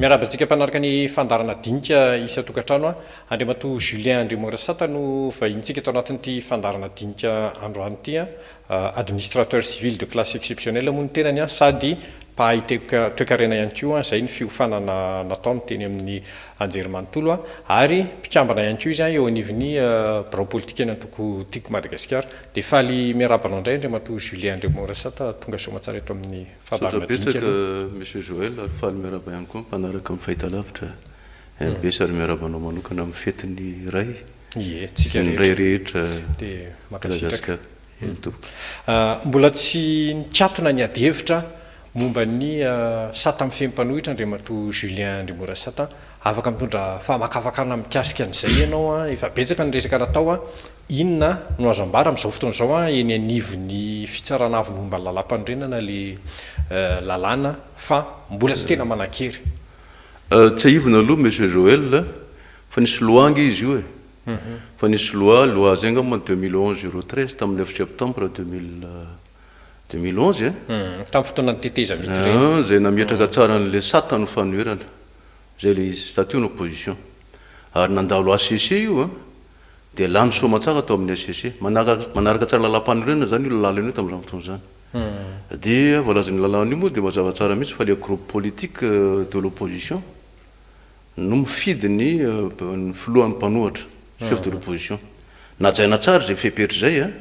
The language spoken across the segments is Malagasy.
Miarahaba antsika mpanaraka ny fandaharana dinika isan-tokantrano. Andriamatoa Julien Andriamorasata no vahinintsika ato anatin'ity fandaharana dinika androany ity. Administrateur civil de classe exceptionnelle moa ny tenany sady mpahay toekarena ihany koa, izay ny fiofanana nataony teny amin'ny anjerimanontolo ary mpikambana ihany koa izy eo anivon'ny birao politikan'ny antoko Tiako Madagasikara. Dia faly miarahaba anao indray Andriamatoa Julien Andriamorasata tonga soamatsara eto amin'ny Misaotra betsaka Monsieur Joël ary faly miarahaba ihany koa ny mpanaraka amin'ny fahitalavitra mbs ary miarahaba anao manokana amin'ny fetin'ny Ray Ie, tsika sy ny Ray rehetra Dia mankasitraka. Madagasikara. Eny tompoko. Mbola tsy nikatona ny adihevitra momba ny sata mifehy mpanohitra Andriamatoa Julien Andriamorasata. Afaka mitondra famakafakana mikasika an'izay ianao. Efa betsaka ny resaka natao. Inona no azo ambara amin'izao fotoana izao eny anivon'ny fitsarana avo momba ny lalàmpanorenana ilay lalàna fa mbola tsy tena manan-kery? Tsiahivina aloha Monsieur Joël fa nisy loi ange izy io e! Fa nisy loi, loi zay angamba 2011 013 tamin'ny neuf septembre 2011 e! Tamin'ny fotoanan'ny tetezamita ireny. Izay nametraka tsara an'ilay sata no fanoherana, izay ilay izy, statut n'opposition. Ary nandalo HCC io an! Dia lany soamantsara tao amin'ny HCC. Manaraka tsara lalàmpanorenana izany io lalàna io tamin'izany fotoana izany. Dia voalazan'io lalàna io moa dia mazava tsara mihitsy fa ilay groupe politique de l'opposition no mifidy ny ny filohan'ny mpanohatra, chef de l'opposition. Najaina tsara izay fepetra izay an,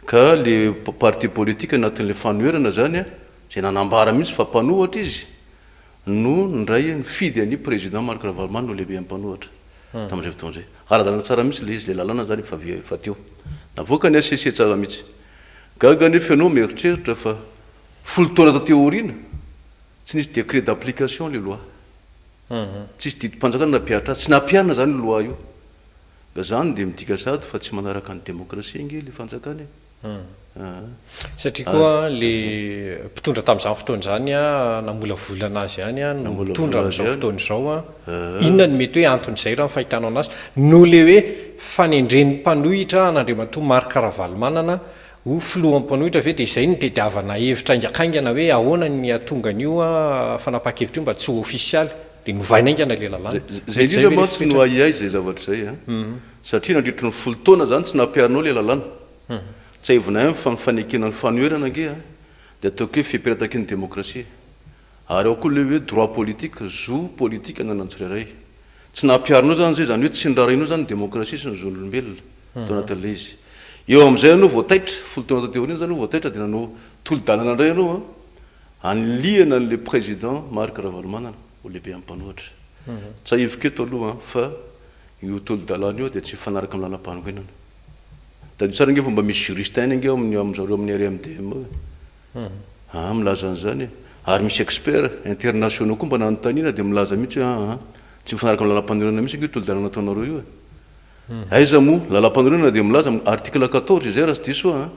ka ilay parti politique anatin'ilay fanoherana izany an, izay nanambara mihitsy fa mpanohatra izy, no nindray nifidy an'i Président Marc Ravalomanana ho lehiben'ny mpanohatra tamin'izay fotoana izay. Ara-dalàna tsara mihitsy ilay izy, ilay lalàna izany efa efa teo. Navoakan'ny HCC tsara mihitsy. Gaga anefa ianao mieritreritra fa folo taona taty aoriana, tsy nisy décret d'application ilay loi. Tsisy didim-panjakana nampihatra azy. Tsy nampiharina izany io loi io. Ka izany dia midika sahady fa tsy manaraka ny demokrasia ange ilay fanjakana e. Satria koa le mpitondra tamin'izany fotoana izany namolavolana azy ihany no mitondra amin'izao fotoana izao. Inona no mety hoe anton'izay raha ny fahitanao anazy? Noho le hoe fanendren'ny mpanohitra an'Andriamatoa Marc Ravalomanana ho filohan'ny mpanohitra ve dia izay no nitediavana hevitra haingankaingana hoe ahoana ny hahatonga an'io fanapahan-kevitra io mba tsy ho ofisialy dia novaina haingana ilay lalàna. Izay Mety izay indrindra ve ilay mantsy no fipetrany? ahiahy izay zavatra izay satria nandritry ny folo taona izany tsy nampiharinao ilay lalàna. Tsiahivina ihany fa ny fanekena ny fanoherana ange dia ataoko hoe fepetra takian'ny demokrasia. Ary ao koa ilay hoe droit politique, zo politika ananan'ny tsirairay. Tsy nampiharinao izany izay, izany hoe tsy niraharahianao izany ny demokrasia sy ny zon'olombelona tao anatin'ilay izy. Eo amin'izay ianao vao taitra, folo taona taty aoriana izany ianao vao taitra dia nanao tolo-dalana indray ianao hanilihana an'ilay président Marc Ravalomanana ho lehiben'ny mpanohitra. Tsiahiviko eto aloha fa io tolo-dalana io dia tsy mifanaraka amin'ny lalàm-panorenana. Tadidio tsara ange fa mba misy juriste ihany ange ao amin'ny ao amin'zareo amin'ny RMDM ao e. Aa milaza an'izany e. Ary misy experts internationaux koa mba nanontaniana dia milaza mihitsy hoe aa tsy mifanaraka amin'ny lalam-panorenana mihitsy ange io tolo-dalana ataonareo io e. Aiza moa, lalam-panorenana dia milaza amin'ny article 14 izay raha tsy diso aho an,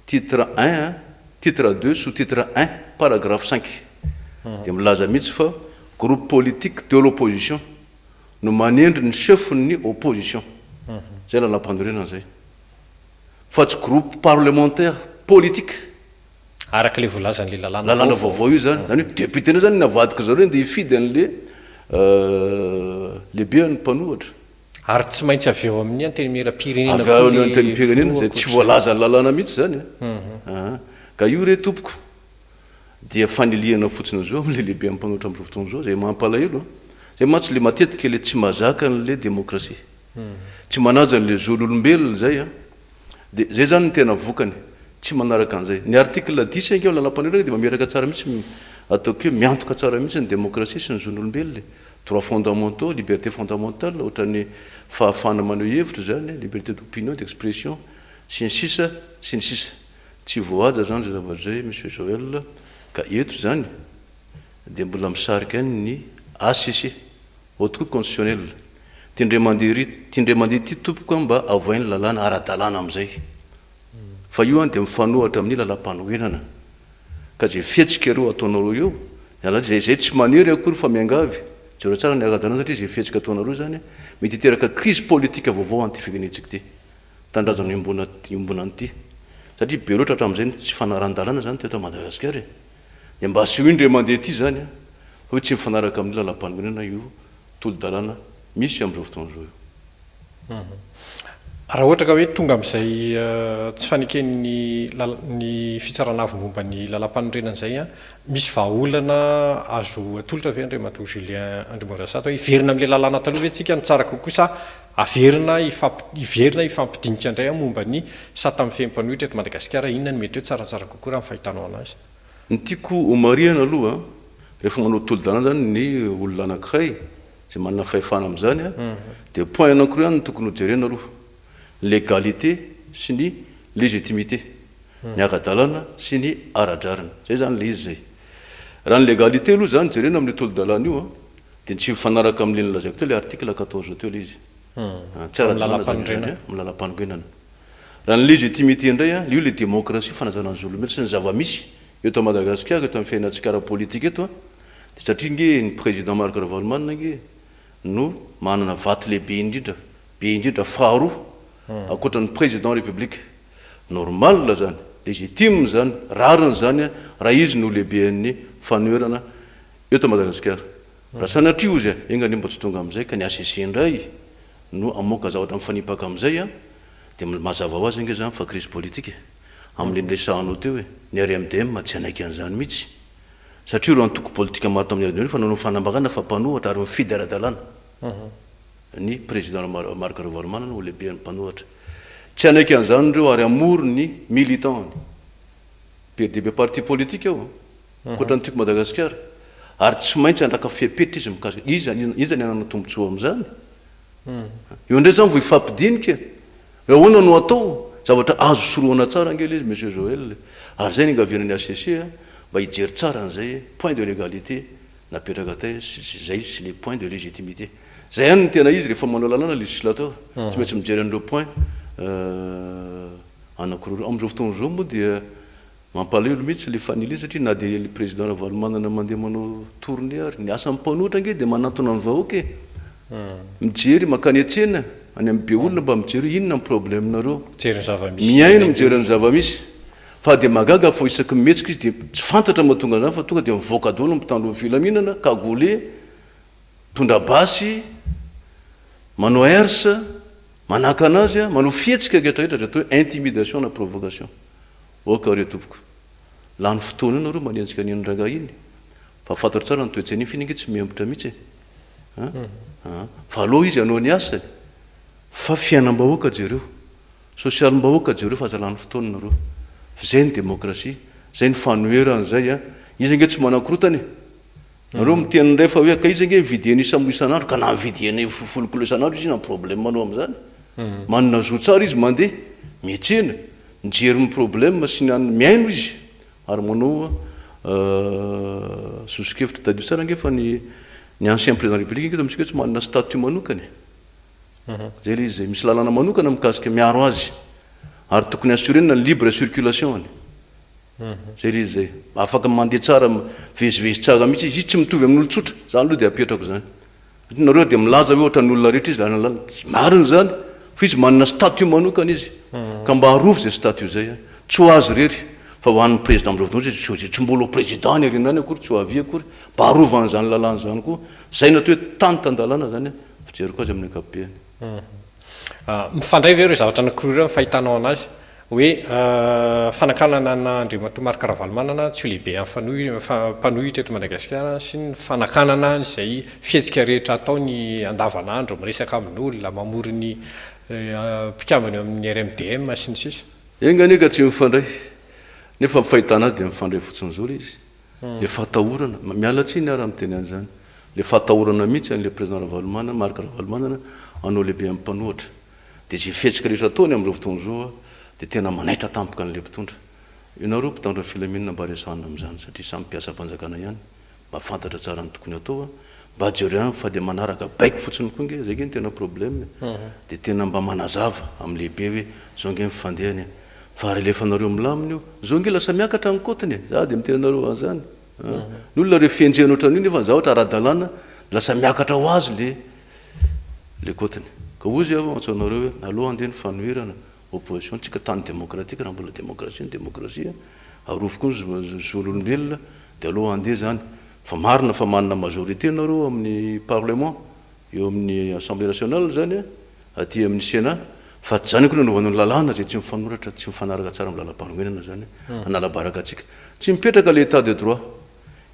titre un an, titre deux sous titre un paragraphe cinq dia milaza mihitsy fa groupe politique de l'opposition no manendry ny chef ny opposition. Zay lalampanorenana zay. Fa tsy groupe parlementaire politique. Araka ilay voalazan'ilay lalàna Lalàna vaovao io zany. Zany hoe député ndray zany navadika zareo ndeha hifidy an'le lehiben'ny mpanohatra. Ary tsy maintsy avy eo amin'ny antenimieram-pirenena Avy koa ao amin'ny le antenimpirenena, filoha zay tsy ankoatr'izay. voalazan'ny lalàna mihitsy zany an. Ka io re tompoko dia fanilihana fotsiny izao amin'ilay lehiben'ny mpanohitra amin'izao fotoana izao, izay mampalahelo an! Izay mantsy ilay matetika ilay tsy mahazaka an'ilay demokrasia, tsy manaja an'ilay zon'olombelona izay an! Dia izay izany no tena vokany, tsy manaraka an'izay. Ny article dix ange ao lalàmpanorenana dia mameraka tsara mihitsy, ataoko hoe miantoka tsara mihitsy ny demokrasia sy ny zon'olombelona e! Droits fondamentaux, libertés fondamentales, ohatran'ny fahafahana maneho hevitra izany, liberté d'opinion, d'expression, sy ny sisa sy ny sisa. Tsy voahaja zany zay zavatra zay Monsieur Joël ka eto zany dia mbola misarika ihany ny HCC, Haute Cour Constitutionnelle. Ty indray mandeha ry, ty indray mandeha ity tompoko an mba avohay ny lalàna ara-dalàna amizay. Fa io an dia mifanohatra amin'ny lalàmpanorenana. Ka zay fihetsika ireo ataonareo eo, miala zay zay tsy manery akory fa miangavy, jereo tsara ny ara-dalàna satria zay fihetsika ataonareo zany mety hiteraka crise politique vaovao an'ity firenentsika ity. Tanindrazana iombona iombonana ity. Satria be loatra hatramin'izay ny tsy fanarahan-dalàna izany teto Madagasikara e. Dia mba asio indray mandeha ity izany an. Fa hoe tsy mifanaraka amin'ny lalàmpanorenana io tolo-dalàna misy amin'izao fotoana izao io. Raha ohatra ka hoe tonga amin'izay tsy faneken'ny ny Fitsarana Avo momba ny Lalàmpanorenana izay, misy vahaolana azo atolotra ve Andriamatoa Julien Andriamorasata hoe hiverina amin'ilay lalàna taloha ve tsika no tsara kokoa sa averina hiverina hifampidinika indray momba ny sata mifehy mpanohitra eto Madagasikara, inona no mety hoe tsaratsara kokoa raha ny fahitanao anazy? Ny tiako homarihana aloha, rehefa manao tolo-dalàna izany ny olona anankiray izay manana fahefana amin'izany dia point anankiroa ihany no tokony hojerena aloha, ny légalité sy ny légitimité, ny ara-dalàna sy ny ara-drariny. Izay izany ilay izy izay. Raha ny légalité aloha izany jerena amin'io tolo-dalàna io dia tsy mifanaraka amin'ilay nolazaiko teo ilay article 14 teo ilay izy. Tsy ara-dalàna izany izany amin'ny lalampanorenana. Raha ny légitimité indray an, io ilay démocratie, fanajana ny zon'olombelona sy ny zava-misy eto Madagasikara, eto amin'ny fiainantsika ara-politika eto an, dia satria ange ny président Marc Ravalomanana ange no manana vato lehibe indrindra, be indrindra faharoa ankoatra ny président république. Normal izany, légitime izany, rariny izany an, raha izy no lehiben'ny fanoherana eto Madagasikara. Raha sanatria ozy an, enga anie mba tsy tonga amin'izay ka ny HCC indray no hamoaka zavatra mifanipaka amin'izay an, dia mazava ho azy ange izany fa crise politique e! Amin'ilay niresahanao teo e, ny RMDM tsy hanaiky an'izany mihitsy, satria ireo antoko politika maro tamin'ny RMDM efa nanao fanambarana fa mpanohatra ary mifidy ara-dalàna ny président Marc Ravalomanana ho lehiben'ny mpanohatra. Tsy hanaiky an'izany ireo ary hamory ny militants-ny. Be dia be parti politique ao an! Ankoatra ny Tiako Madagasikara. Ary tsy maintsy handraka fepetra izy mikasika, iza, iza ny hanana tombontsoa amin'izany? Eo indray izany vao hifampidinika hoe ahoana no atao? Zavatra azo sorohana tsara ange ilay izy Monsieur Joël e. Ary izay no ingaviana ny HCC mba hijery tsara an'izay point de légalité napetraka tey sy izay sy les points de légitimité. Izay ihany no tena izy rehefa manao lalàna législateur. Tsy maintsy mijery an'ireo points anankiroa ireo. Amin'izao fotoana izao moa dia Mampalahelo mihitsy le faniliana satria na dia le président Ravalomanana mandeha manao tournée ary, ny asan'ny mpanohitra ange dia manantona ny vahoaka e! Mijery, mankany an-tsena, any amin'ny be olona mba mijery hoe inona ny problème-nareo. Mijery ny zava-misy. Mihaino mijery ny zava-misy. Fa dia mahagaga fa isaky ny mihetsika izy dia tsy fantatra ny mahatonga an'izany fa tonga dia mivoaka daholo ny mpitandro ny filaminana, cagoulé, mitondra basy, manao herse, manakana azy, manao fihetsika rehetra rehetra izay atao hoe intimidation na provocation. Ok re tompoko. Lany fotoana eo nareo manenjika an'iny rangahy iny fa fantatro tsara ny toetsainy iny f'iny ange tsy mihemotra mihitsy e. An! Fa aleo izy hanao ny asany fa fiainam-bahoaka jereo, sosialim-bahoaka jereo fa aza lany fotoana nareo. Fa zay ny demokrasia, zay ny fanoherana zay an! Izy ange tsy manakorotana e! Nareo miteny indray fa hoe ka izy ange mividy hena isa isan'andro ka na mividy hena folo kilo isan'andro izy inona ny problème nao amin'izany? Manana zo tsara izy mandeha miantsena mijery ny problème sy ny anona mihaino izy ary manao soso-kevitra. Tadidio tsara ange fa ny ny ancien président de la république ange eto amintsika tsy manana statut manokana e. Zay ilay izy zay. Misy lalàna manokana mikasika miaro azy ary tokony assurer-na ny libre circulation-ny. Zay ilay izy zay. Afaka mandeha tsara, mivezivezy tsara mihitsy izy. Izy tsy mitovy amin'olon-tsotra. Zany aloha dia apetrako zany. Satria nareo dia milaza hoe ohatran'ny olona rehetra izy, lalana, tsy marina izany, fa izy manana statut manokana izy, ka mba arovy izay statut izay, tsy ho azy irery, fa ho an'ny président amin'izao fotoana izao izy, tsy mbola ho président any aoriana any akory, tsy ho avy akory, mba arovany izany lalàna izany koa, izay no atao hoe tany tan-dalàna izany fijeriko azy amin'ny ankapobeny. Mifandray ve ireo zavatra anankiroa ireo amin'ny fahitanao anazy? Hoe fanakanana an'Andriamatoa Marc Ravalomanana tsy ho lehibe amin'ny mpanohitra eto Madagasikara sy ny fanakanana an'izay fihetsika rehetra ataony andavanandro, miresaka amin'olona, mamory ny mpikambana eo amin'ny RMDM sy ny sisa. Enga anie ka tsy mifandray. Nefa ny fahitana azy dia mifandray fotsiny izao ilay izy. Ilay fahatahorana, miala tsiny aho raha miteny an'izany, ilay fahatahorana mihitsy an'ilay président Ravalomanana, Marc Ravalomanana hanao lehibe amin'ny mpanohitra. Dia izay fihetsika rehetra ataony amin'izao fotoana izao dia tena manaitra tampoka an'ilay mpitondra. Ianareo mpitandro ny filaminana mba resahana amin'izany satria samy mpiasam-panjakana ihany, mba fantatra tsara ny tokony hatao, mba jereo ihany fa dia manaraka baiko fotsiny koa ange, izay ange no tena problème e. Dia tena mba manazava amin'ny lehibe hoe izao ange ny fandehany e. Fa ary alefanareo milamina io, izao ange lasa miakatra ny kaotiny e, za dia miteny anareo an'izany. Ny olona rehefa enjehina ohatran'io nefa ny zavatra ara-dalàna lasa miakatra ho azy le le kotiny. Ka hozy aho antso anareo hoe aleo handeha ny fanoherana, opposition, tsika tany démocratique raha mbola démocratie ny démocratie, arovy koa ny zon'olombelona dia aleo handeha zany. Fa marina fa manana majorité nareo amin'ny parlement, eo amin'ny assemblée nationale zany, aty amin'ny sénat, fa tsy zany akory no anaovana ny lalàna izay tsy mifanoratra, tsy mifanaraka tsara amin'ny lalam-panorenana zany, hanala baraka antsika. Tsy mipetraka le état de droit.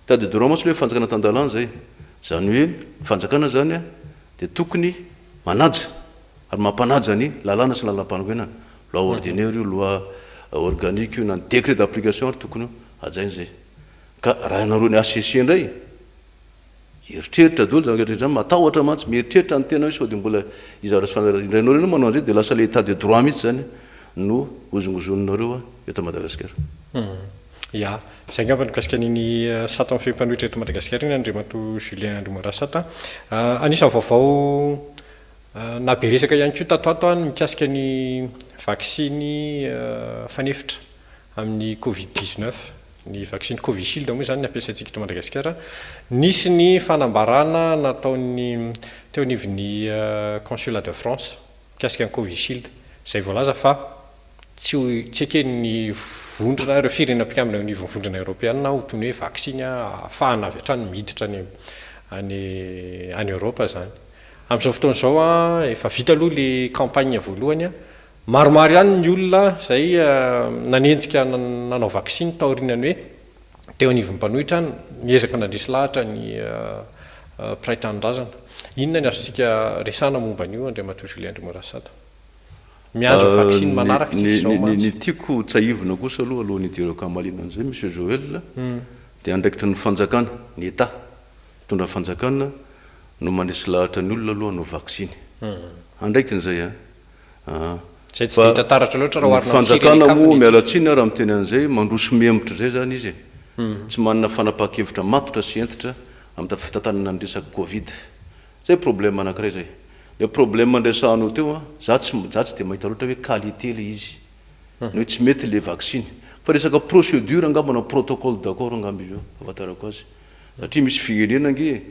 État de droit mantsy le hoe fanjakana tan-dalàna zay. Zany hoe ny fanjakana zany dia tokony manaja ary mampanaja ny lalàna sy ny lalam-panorenana. Loi ordinaire io, loi organique io, na ny décret d'application ary tokony hajaina zay. Ka raha ianareo ny HCC indray, eritreritra daholo izany rehetra izany, matahotra mantsy, mieritreritra ny tena hoe sao dia mbola iza raha tsy fantatry, indray nareo manao an'izay dia lasa ilay état de droit mihitsy izany no hozongozoninareo eto Madagasikara. Ya, izay angamba no mikasika an'iny sata mifehy mpanohitra eto Madagasikara iny Andriamatoa Julien Andriamorasata. Anisan'ny vaovao nahabe resaka ihany koa tato ato ny mikasika ny vaksiny fanefitra amin'ny covid 19. Ny vaksiny Covishield moa izany ny ampiasaintsika eto Madagasikara. Nisy ny fanambarana nataon'ny teo anivon'ny Consulat de France mikasika ny Covishield izay voalaza fa tsy ho tsy eken'ny vondrona ireo firenena mpikambana eo anivon'ny vondrona eoropeana ho toy ny hoe vaksiny ahafahana avy hatrany miditra any any any Eoropa izany. Amin'izao fotoana izao efa vita aloha ilay campagne voalohany. Maromaro ihany ny olona izay nanenjika nanao vaksiny taorian'ny hoe teo anivon'ny mpanohitra niezaka nandresy lahatra ny mpiray tanindrazana. Inona ny azontsika resahana momba an'io Andriamatoa Julien Andriamorasata? Miandry ny vaksiny manaraka isika izao mantsy. Ny tiako ho tsahivina kosa aloha alohan'ny hidirako hamaliana an'izay Monsieur Joël dia andraikitry ny fanjakana, ny Etat, mpitondra fanjakana no mandresy lahatra ny olona aloha hanao vaksiny. Andraikiny izay an. Aa. Izay tsy dia hita taratra loatra raha Ny oharina amin'ny fanjakana firenen-kafa moa, ny miala antsika. tsiny aho raha miteny an'izay, mandroso mihemotra izay izany izy e. Tsy manana fanapahan-kevitra matotra sy hentitra amin'ny fitantanana ny resaka covid. Izay problème anankiray izay. Ilay problème niresahanao teo an, za tsy, za tsy dia mahita loatra hoe qualité ilay izy. Ny hoe tsy mety ilay vaksiny. Fa resaka procédure angamba na protocole d'accord angamba izy io, fahafantarako azy. Satria misy firenena ange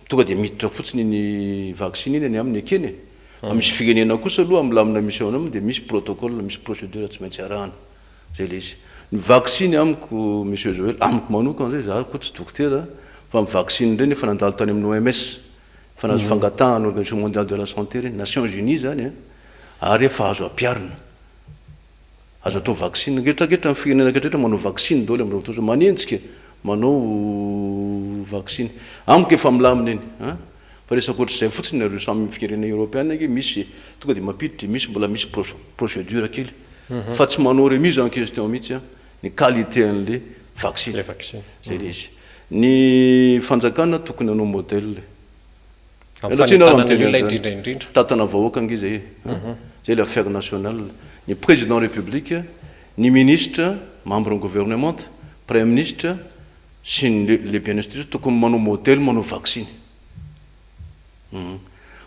Tonga dia miditra fotsiny iny vaksiny iny any aminy ekeny e! Fa misy firenena kosa aloha amin'ny lamina misy ao aminy dia misy protocole, misy procédure tsy maintsy arahana. Zay ilay izy. Ny vaksiny amiko Monsieur Joël, amiko manokana zay, za koa tsy dokotera, fa ny vaksiny ireny efa nandalo tany amin'ny OMS, efa nahazo fangatahana Organisation Mondiale de la Santé ireny, Nations Unies izany an, ary efa azo ampiharina. Azo atao vaksiny retraretra ny firenena retraretra manao vaksiny daholo amin'izao fotoana izao manenjika manao vaksiny amiko efa milamina iny an fa resaka ohatr'izay fotsiny nareo samy firenena eoropeana ange misy tonga dia mampiditra misy mbola misy procédure kely fa tsy manao remise en question mihitsy an ny qualité an'le vaksiny zay le izy ny fanjakana tokony hanao modèle Amin'ny fanentanana ny olona indrindra indrindra. Tantana vahoaka ange zay e. Zay le affaire nationale. Ny président république, ny ministre, membre ny gouvernement, praiminisitra sy ny lehiben'ny institution tokony manao modèle manao vaksiny.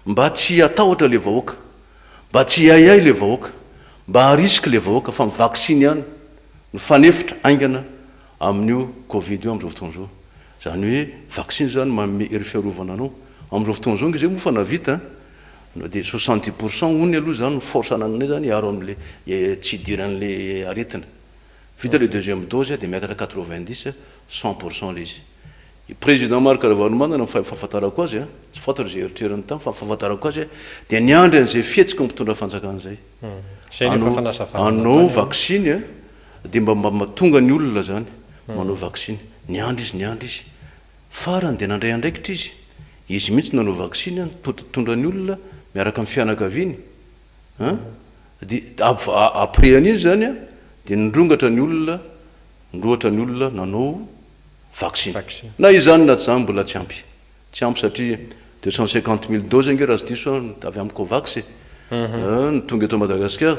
Mba tsy hatahotra le vahoaka, mba tsy hiahiahy le vahoaka, mba harisque le vahoaka fa ny vaksiny ihany no fanefitra haingana amin'io covid io amin'izao fotoana izao. Izany hoe vaksiny izany manome hery fiarovana anao. Amin'izao fotoana izao ange izay moa fa nahavita an, dia 70% hono aloha izany ny force anananay izany hiaro amin'ilay tsy hidiran'ilay aretina. Vita ilay deuxième dose dia miakatra 90, 100% ilay izy. I président Marc Ravalomanana ny fahafantarako azy an, tsy fantatro izay eritreriny tany fa ny fahafantarako azy dia niandry an'izay fihetsiky ny mpitondra fanjakana izay. Izay no efa fanazavana Hanao nataony. vaksiny an, Dia mba mba tonga ny olona zany manao vaksiny. Niandry izy niandry izy. Farany dia nandray andraikitra izy. Izy mihitsy nanao vaksiny an, nitondra ny olona miaraka amin'ny fianakaviany an. Dia après an'iny zany an, dia nirongatra ny olona, nirohotra ny olona nanao vaksiny. Na izany na tsy izany mbola tsy ampy. Tsy ampy satria 250 000 doses ange raha tsy diso aho avy amin'ny Covax e, no tonga eto Madagasikara.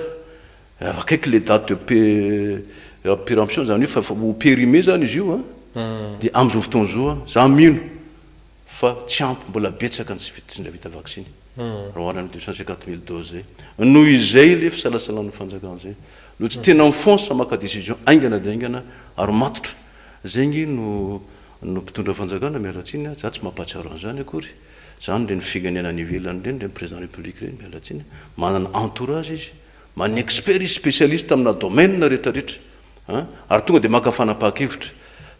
Akaiky le date de péremption zany hoe fa ho périmé zany izy io an, dia amin'izao fotoana izao an, za mino fa tsy ampy mbola betsaka ny tsy nahavita vaksiny raha oharina amin'ny 250 000 doses zay. Noho izay le fisalasalan'ny fanjakana zay no tsy tena mi-fonce maka décision haingana dia haingana ary matotra. Zay nge no no mpitondra fanjakana miala tsiny an, za tsy mampahatsiaro an'izany akory, zany ireny firenena any ivelany ireny, ireny président république ireny miala tsiny, manana entourage izy. Manana expert izy, spécialiste amina domaine rehetra rehetra an, ary tonga dia maka fanapahan-kevitra.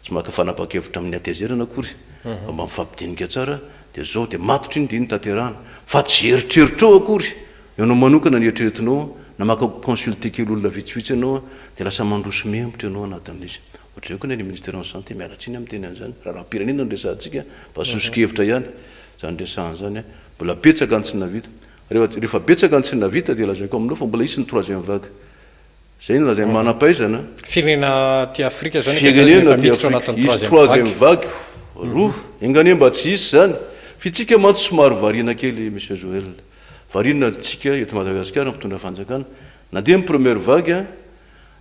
Tsy maka fanapahan-kevitra amin'ny hatezerana akory fa mba mifampidinika tsara dia zao dia matotra iny dia iny tanterahana fa tsy eritreritrao akory ianao manokana ny eritreretinao na maka consulter kely olona vitsivitsy ianao dia lasa mandroso mihemotra ianao anatin'ilay izy. Ohatr'izay koa ny any ministeran'ny santé, miala tsiny aho miteny an'izany, raharaham-pirenena no resahantsika fa soso-kevitra ihany izany resahana izany, mbola betsaka ny tsy nahavita, rehefa betsaka ny tsy nahavita dia lazaiko aminao fa mbola hisy ny troisième vague. Zay no lazain'ny manam-pahaizana. Firenena aty Afrika zao ny Firenena aty Afrika. Hisy troisième vague roa. Enga anie mba tsy hisy izany. F'itsika mantsy somary variana kely Monsieur Joël. Variana tsika eto Madagasikara mpitondra fanjakana. Nandeha ny première vague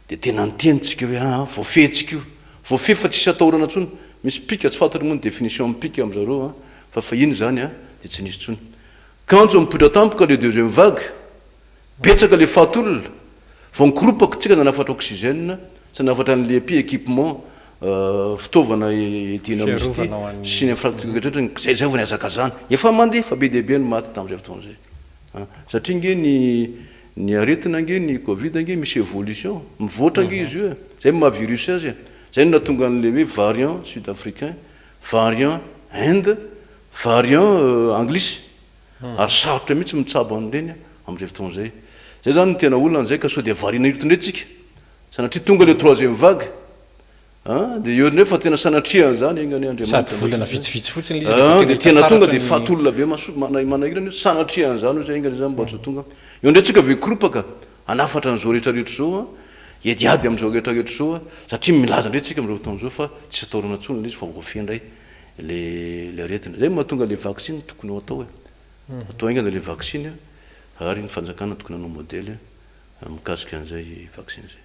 dia tena niteny tsika hoe aa voafehy tsika io. Voafehy fa tsisy atahorana intsony. Misy pic, tsy fantatro moa ny définition ny pic amin'zareo an, fa fahiny izany an dia tsy nisy intsony. Kanjo mipoitra tampoka le deuxième vague. Betsaka le faty olona, vao nikoropaka tsika nanafatra oxygène, tsy nanafatra an'le epi équipement fitaovana iadiana amin'izy ity sy ny infrastructure rehetra rehetra, zay zay vao nihazakazahana, efa mandeha fa be dia be ny maty tamin'izay fotoana izay an, satria nge ny ny aretina nge ny covid nge misy évolution, mivoatra nge izy io e, zay no maha virus azy e, zay no nahatonga an'le hoe variant sud africain, variant Inde, variant anglisy. Ary sarotra mihitsy mitsabo an'ireny amin'izay fotoana izay. Izay izany no tena olana izay ka sao dia variana eto indray tsika. Sanatria tonga ilay troisième vague an, dia eo indray fa tena sanatria an'izany enga anie Andriamanitra. Sady volana vitsivitsy fotsiny ilay izy rehefa tena Dia tena tonga dia faty olona be maso manahirana io, sanatria an'izany hoy izay enga anie izany mba tsy ho tonga. Eo indray tsika vao hikoropaka hanafatra an'izao rehetra rehetra izao an, hiadiady amin'izao rehetra rehetra izao an, satria milaza indray tsika amin'izao fotoana izao fa tsy atahorana intsony ilay izy fa voafehy indray. le le aretina. Zay no mahatonga le vaksiny tokony ho atao e. Atao haingana le vaksiny ary ny fanjakana tokony hanao modely mikasika an'izay vaksiny izay.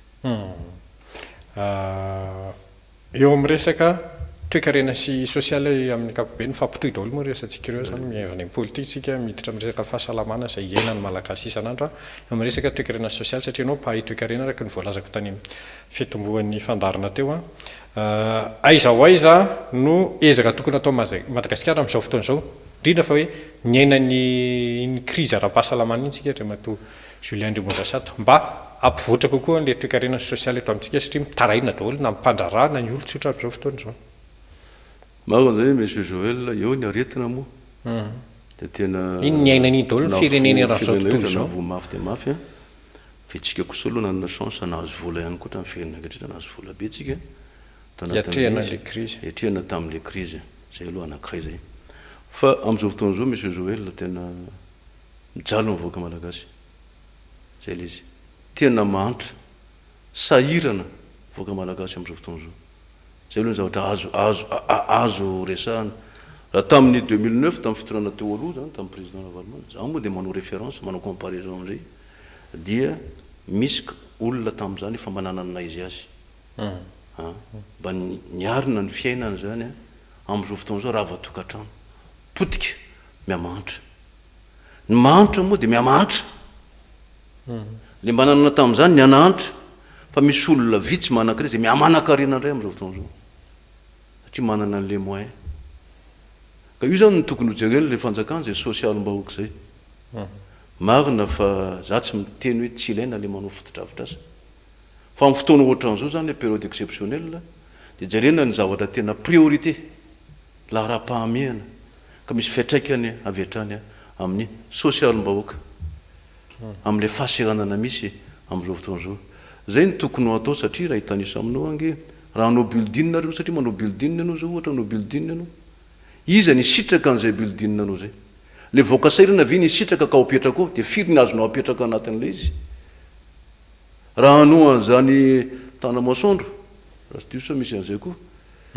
Eo amin'ny resaka toekarena sy sosialy amin'ny ankapobeny, mifampitohy daholo moa ireo resatsika ireo izany, miainga any amin'ny politika isika, miditra amin'ny resaka fahasalamana izay iainan'ny Malagasy isan'andro, eo amin'ny resaka toekarena sy sosialy satria ianao mpahay toekarena araka ny voalazako tany amin'ny fitomboan'ny fandaharana teo. Aiza ho aiza no ezaka tokony atao Madagasikara amin'izao fotoana izao, indrindra fa hoe niaina ny iny krizy ara-pahasalamana iny isika Andriamatoa Julien Andriamondrasato, mba hampivoatra kokoa an'ilay toekarena sy sosialy eto amintsika satria mitaraina daholo na ny mpandraharaha na ny olon-tsotra amin'izao fotoana izao. Marina izay Monsieur Joël, eo ny aretina moa dia tena Iny niainana iny daholo ny firenena eran'izao tontolo izao. Navoa mafy dia mafy an. Fa itsika kosa aloha nanana chance nahazo vola ihany koa tamin'ny firenena rehetra nahazo vola be tsika tanatin'ilay Hiatrehana ilay krizy. Hiatrehana tamin'ilay krizy. Izay aloha anankiray izay. Fa amin'izao fotoana izao Monsieur Joël tena mijaly ny vahoaka malagasy. Izay ilay izy. Tena mahantra, sahirana vahoaka malagasy amin'izao fotoana izao. Izay aloha ny zavatra azo azo azo resahana. Raha tamin'ny 2009 tamin'ny fitondrana teo aloha izany tamin'ny président Ravalomanana, izaho moa dia manao référence, manao comparaison amin'izay. dia misy olona tamin'izany efa mba nanana ny naha izy azy an, mba niarina ny fiainany izany an, amin'izao fotoana izao rava tokantrano, potika, mihamahantra. Ny mahantra moa dia mihamahantra. Ilay mba nanana tamin'izany nihanahantra, fa misy olona vitsy manan-karena izay mihamanan-karena indray amin'izao fotoana izao, satria manana an'ilay moyen. Ka io izany no tokony hojeren'ilay fanjakana izay sosialim-bahoaka izay. Marina fa za tsy miteny hoe tsy ilaina le manao fotodrafitrasa. Fa amin'ny fotoana ohatran'izao zany le période exceptionnelle dia jerena ny zavatra tena priorité, laharam-pahamehana ka misy fiantraikany avy hatrany amin'ny sosialim-bahoaka, amin'ilay fahasahiranana misy amin'izao fotoana izao. Zay no tokony ho atao satria raha hitanisa aminao ange raha hanao building nareo satria manao building ianao zao ohatra hanao building ianao, Iza ny hisitraka an'izay building anao zay? Le vahoaka sahirana ve ny hisitraka ka ho apetraka ao? Dia firy ny azonao apetraka anatin'ilay izy? Raha hanoa an'izany Tanamasoandro, raha tsy diso aho misy an'izay koa,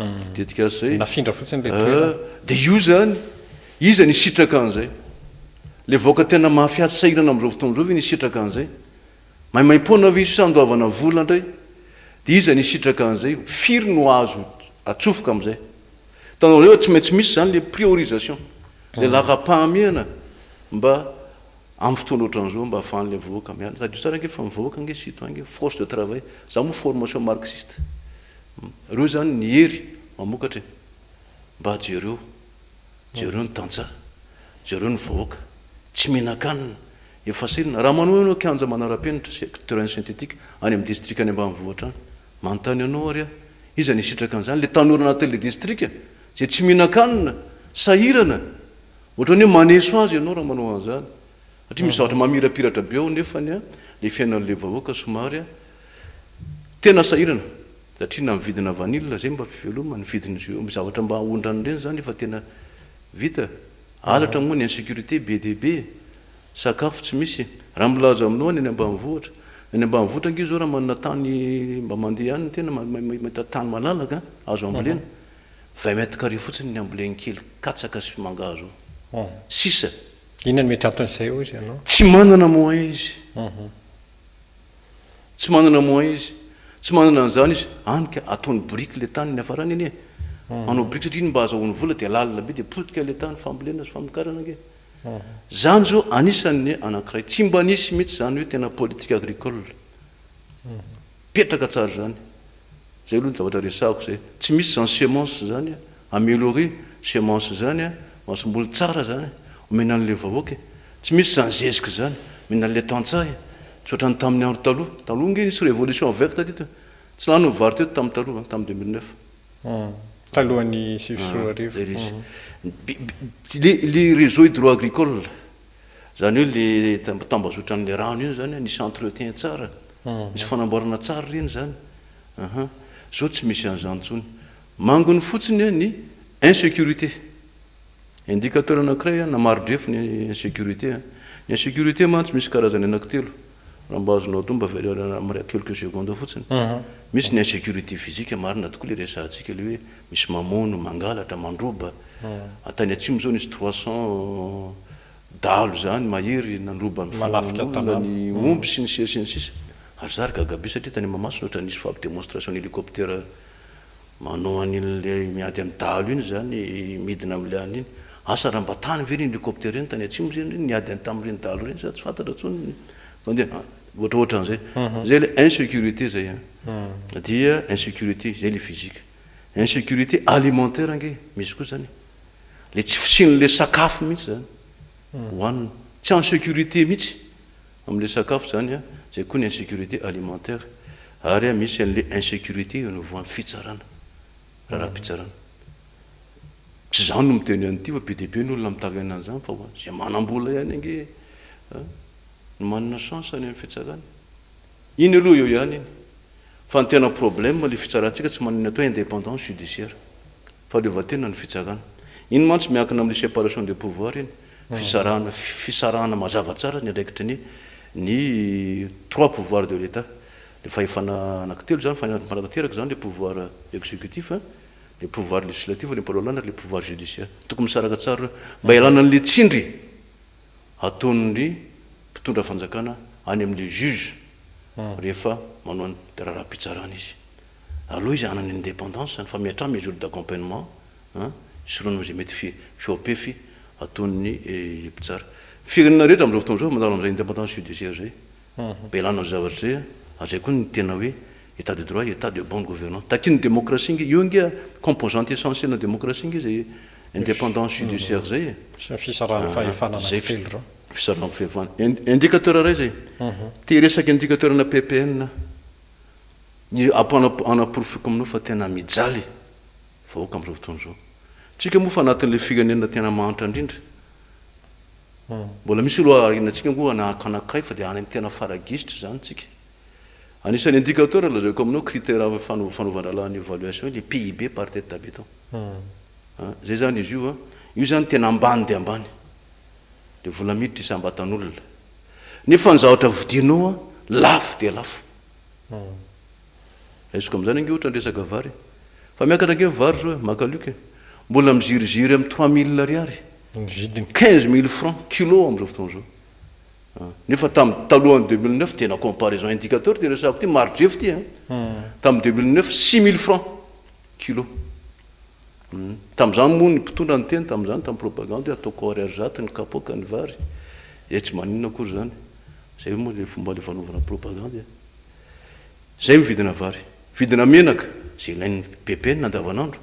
le tetikasa zay. Nafindra fotsiny le toerana. Dia io zany, iza ny hisitraka an'izay? Le vahoaka tena mafy ady sahirana amin'izao fotoana izao ve ny hisitraka an'izay? Maimaimpoana ve izy io sa andoavana vola indray? Dia iza ny hisitraka an'izay? Firy no azo atsofoka amin'izay? Hitanareo tsy maintsy misy izany le priorisation, le laharam-pahamehana mba amin'ny fotoana ohatran'izao mba ahafahan'ilay vahoaka miala. Tadidio tsara ange fa ny vahoaka ange citoyen ange force de travail. Za moa formation marxiste. Ireo izany ny hery mamokatra e. Mba jereo, jereo ny tantsaha, jereo ny vahoaka, tsy mihinan-kanina, efa sahirana. Raha manohy ianao kianja manara-penitra, terrain synthétique, any amin'ny distrika any ambanivohitra any, manontany anao ary aho. Iza no hisitraka an'izany? Ilay tanora anatin'ilay distrika izay tsy mihinan-kanina, sahirana. Ohatran'ny hoe maneso azy ianao raha manao an'izany. Satria misy zavatra mamirapiratra be ao nefany ilay fiainan'ilay vahoaka somary tena sahirana. Satria na ny vidina vanille izay mba fivelomana, ny vidin'ny jus, zavatra mba aondrana ireny izany efa tena vita. Halatra moa ny insécurité be dia be. Sakafo tsy misy. Raha milaza aminao ny any ambanivohitra, ny any ambanivohitra ange izao raha manana tany mba mandeha any ny tena, mahita tany malalaka azo ambolena, vingt mètres carrés fotsiny ny amboleny kely katsaka sy mangahazo ao. Sisa. Inona no mety anton'izay hoy ianao? Tsy manana moyen izy. Tsy manana moyen izy. Tsy manana an'izany izy. Any ka ataony biriky ilay tany niafarany anie. Manao biriky satria iny mba azahoany vola dia lalina be dia potika ilay tany fambolena sy famokarana ange. Zany zao anisan'ny anankiray tsy mba nisy mihitsy zany hoe tena politique agricole mipetraka tsara zany. Zay aloha ny zavatra resahako zay. Tsy misy zany semence zany améliorer semence zany masomboly tsara zany omena an'le vahoaka e. Tsy misy zany zezika zany omena an'le tantsaha e. Tsy ohatran'ny tamin'ny andro taloha. Taloha nge nisy révolution verte teto e. Tsy lany ny vary teto tamin'ny taloha tamin'ny 2009. Talohan'ny 2009. Zay le izy. Le le réseau hydro agricole, zany hoe le tambazotran'le rano iny zany nisy entretien tsara, nisy fanamboarana tsara ireny zany. Aha. Zao tsy misy an'izany intsony. Manginy fotsiny ny insécurité. Indicateur anankiray na mari-drefy ny insécurité. Ny insécurité mantsy misy karazany anankitelo. Raha mba azonao atao mba avereno quelques secondes fotsiny. Misy ny insécurité physique, marina tokoa ilay resahantsika ilay hoe misy mamono, mangalatra, mandroba. Tany atsimo izao nisy 300 dahalo izany mahery nandroba ny fananan'olona, ny omby sy ny sisa sy ny sisa. Ary za ry gaga be satria tany Mahamasina ohatran'ny nisy faby démonstration hélicoptère Manao an'ilay miady amin'ny dahalo iny izany, midina amin'ilay an'iny. Asa raha mba tany ve ireny hélicoptère ireny tany atsimo izany ireny niady any tamin'ireny dahalo ireny sa tsy fantatra intsony ny fandeha. Ohatrohatran'izay. Izay ilay insécurité izay an. Dia insécurité, izay ilay physique. Insécurité alimentaire ange misy koa izany e. Ilay tsy fisian'ilay sakafo mihitsy izany hohanina. Tsy en sécurité mihitsy. Amin'ilay sakafo izany an, izay koa ny insécurité alimentaire, ary misy an'ilay insécurité eo anivon'ny fitsarana, raharaham-pitsarana. Tsy izaho no miteny an'ity fa be dia be ny olona mitaraina an'izany fa ho an'izay manam-bola ihany ange no manana chance any amin'ny fitsarana. Iny aloha eo ihany iny. Fa ny tena problème ilay fitsarantsika tsy manana ny atao hoe indépendance judiciaire. Fahaleovantena ny fitsarana. Iny mantsy miankina amin'ilay séparation des pouvoirs iny. Fisarahana, fisarahana mazava tsara ny andraikitry ny ny trois pouvoirs de l'Etat. Ny fahefana anankitelo izany, manatanteraka izany le pouvoir exécutif, le pouvoir législatif, le mpanao lalàna ary le pouvoir judiciaire. Tokony misaraka tsara ireo mba hialana an'ilay tsindry ataon'ny mpitondra fanjakana any amin'ilay juge rehefa manao ny raharaham-pitsarana izy. Aleo izy hanana indépendance fa mihatraha mesure d'accompagnement An, hisorohana amin'izay mety fi, fihoa-pefy ataon'ny mpitsara. Ny firenena rehetra amin'izao fotoana izao mandalo amin'izay indépendance judiciaire izay. Mba ialana amin'izay zavatra izay, ary izay koa ny tena hoe état de droit, état de bonne gouvernance. Takian'ny démocratie ange, io ange composante essentielle ny démocratie ange izay indépendance judiciaire izay e. Sy ny fisarahan'ny fahefana anankitelo ireo. Fisarahan'ny fahefana. Indicateur iray izay. Te hiresaka indicateur ana PPN aho. Ny ampanaporofoiko aminao fa tena mijaly vahoaka amin'izao fotoana izao. Tsika moa fa anatin'ilay firenena tena mahantra indrindra. Mbola misy aloha aorianantsika moa anankiray fa dia any amin'ny tena fara-gisitra izany tsika. Anisan'ny indicateur lazaiko aminao critère fanaovan-drahalahy ny évaluation ilay PIB par tête d'habitant. Izay izany izy io an. Io izany tena ambany dia ambany. Ilay vola miditra isam-batan'olona. Nefa ny zavatra vidianao an, lafo dia lafo. Raisiko amin'izany ange ohatra ny resaka vary e. Fa miakatra ange ny vary zao e, makalioka e. Mbola miziriziry amin'ny 3000 ariary. Ny vidiny. 15000 francs kilo amin'izao fotoana izao. Nefa tamin'ny talohan'ny 2009 tena comparaison indicateur ity resahako ity, mari-drefy ity an. Tamin'ny 2009 6000 francs kilo. Tamin'izany moa ny mpitondra niteny tamin'izany tamin'ny propagande hoe ataoko ariary zato ny kapoaka ny vary. Izay tsy maninona akory izany. Izay moa ilay fomba ilay fanaovana propagande. Izay ny vidina vary. Vidina menaka, izay ilain'ny PPN andavanandro.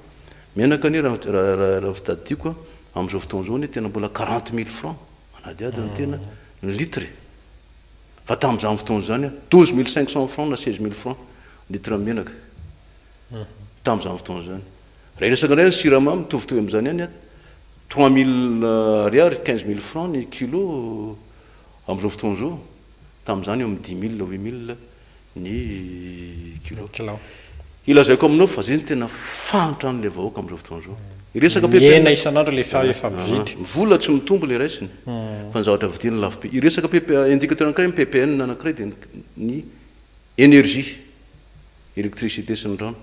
Menaka anie raha raha ny fitadidiako an, amin'izao fotoana izao anie tena mbola 40 mille francs, manadihady ny tena, ny litre e. Fa tamin'izany fotoana izany an, 12 mille 500 francs na 16 mille francs litre menaka. Tamin'izany fotoana izany. Raha hiresaka indray ny siramamy, mitovitovy amin'izany ihany, 3000 ariary, 15000 francs ny kilo amin'izao fotoana izao. Tamin'izany eo amin'ny 10000, 8000 ny kilo. Ilazaiko aminao fa izay no tena fahantran'ilay vahoaka amin'izao fotoana izao. Hiresaka ppn. Mihena isan'andro ilay fahefa-mividy. Ny vola tsy mitombo ilay raisiny fa ny zavatra vidiany lafo be. Hiresaka pp, indicateur anankiray ny ppn anankiray dia ny énergie, électricité sy ny rano.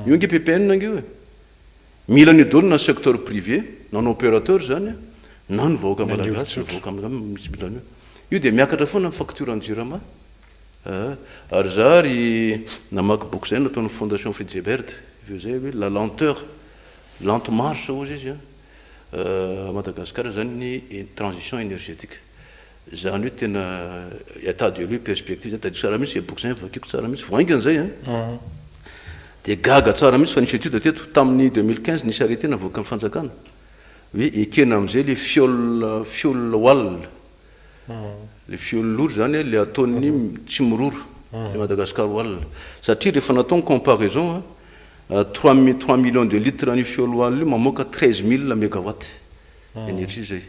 Io ange ppn ange io e. Mila an'io daholo na ny secteur privé, na ny opérateur izany, na ny vahoaka malagasy, ny vahoaka misy mila an'io. Io dia miakatra foana ny facture an'ny jirama. Aa ary za ry namaky boky zay nataon'ny fondation Fritz Ebert avy eo zay hoe la lenteur, lente marche hozy izy an, à Madagascar zany ny transition énergétique, zany hoe tena état de lieu, perspective zany, tadidio tsara mihitsy zay boky zay vakiko tsara mihitsy, vao haingana zay an, de gaga tsara mihitsy fa nisy étude teto tamin'ny 2015 nisy arrêté navoakan'ny fanjakana hoe ekena amizay le fiol, fioul oil. Le fioul lourd zany le ataon'ny Tsimiroro, le Madagascar Oil. Satria rehefa natao ny comparaison, 3 millions de litres an'io fioul oil io mamoaka 13 000 mégawatt énergie zay.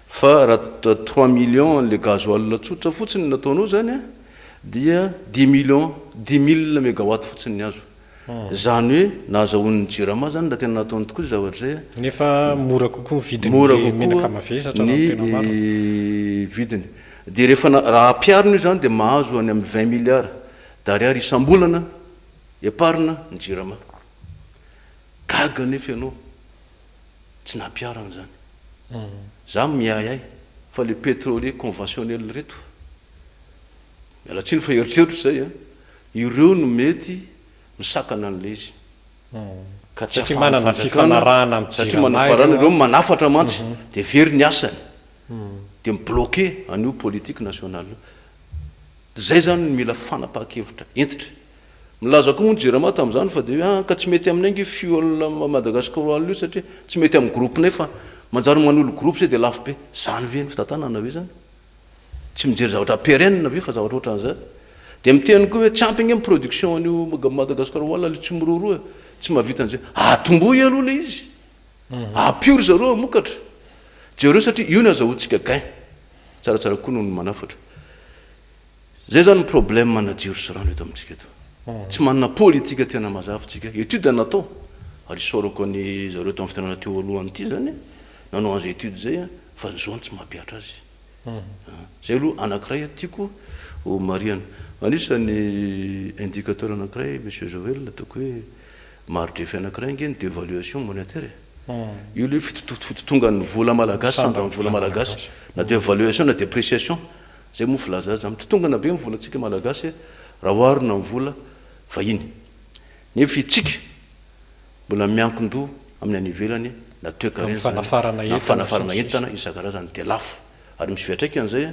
Fa raha 3 millions an'le gasoil tsotra fotsiny nataonao zany dia 10 millions, 10 000 mégawatt fotsiny ny azo. Zany hoe nahazahoan'ny Jirama zany raha tena nataony tokoa zavatra zay. Nefa mora kokoa ny vidiny mora menaka kokoa mavesatra raha ny tena marina. Vidiny. Dia rehefa raha ampiharina io zany dia mahazo any amin'ny 20 milliards d'ariary isam-bolana épargne ny Jirama. Gaga nefa ianao tsy nampiharana zany. Za miahiahy fa le pétrolier conventionnel reto, miala tsiny fa eritreritro zay a, ireo no mety misakana an'ilay izy. Ka tsy Satria ahafahan'ny manana fanjakana fifanarahana amin'ny satria Jirama manana fifanarahana ireo ireo manafatra mantsy dia very ny asany. Dia mi-bloquer an'io politique nationale io. Zay zany no mila fanapahan-kevitra hentitra. Milaza koa moa ny Jirama tamin'izany fa dia hoe ah ka tsy mety aminay ange fuel Madagascar oil io satria tsy mety amin'ny groupe-nay fa manjary manolo groupe zay dia lafo be. Zany ve ny fitantanana ve zany? Tsy mijery zavatra pérenne ve fa zavatra ohatran'izany. Dia miteny koa hoe tsy ampy ange ny production an'io Madagascar oil le Tsimiroro e, tsy mahavita an'izay. Atombohy aloha ilay izy. Ampio ry zareo hamokatra. Jereo satria io no azahoantsika gain. Tsaratsara kokoa noho ny manafatra. Zay zany ny problème na jiro sy rano eto amintsika eto. Tsy manana politika tena mazava tsika. Étude natao ary isaorako any zareo tamin'ny fitondrana teo alohany ity zany nanao an'izay étude zay fa ny zao no tsy mampihatra azy. Zay aloha anankiray tiako ho marihana. Anisan'ny indicateur anankiray Monsieur Joël ataoko hoe mari-drefy anankiray ange ny dévaluation monétaire e. Io le fitotongan'ny vola malagasy sandan'ny vola malagasy na dévaluation na dépréciation zay moa filaza azy. Mitotongana be ny volantsika malagasy raha oharina amin'ny vola vahiny. Nefa itsika mbola miankin-doha amin'ny any ivelany na toekarena zany fanafarana na entana fanafarana sy ny sisa. Entana isan-karazany dia lafo ary misy fiantraikany zay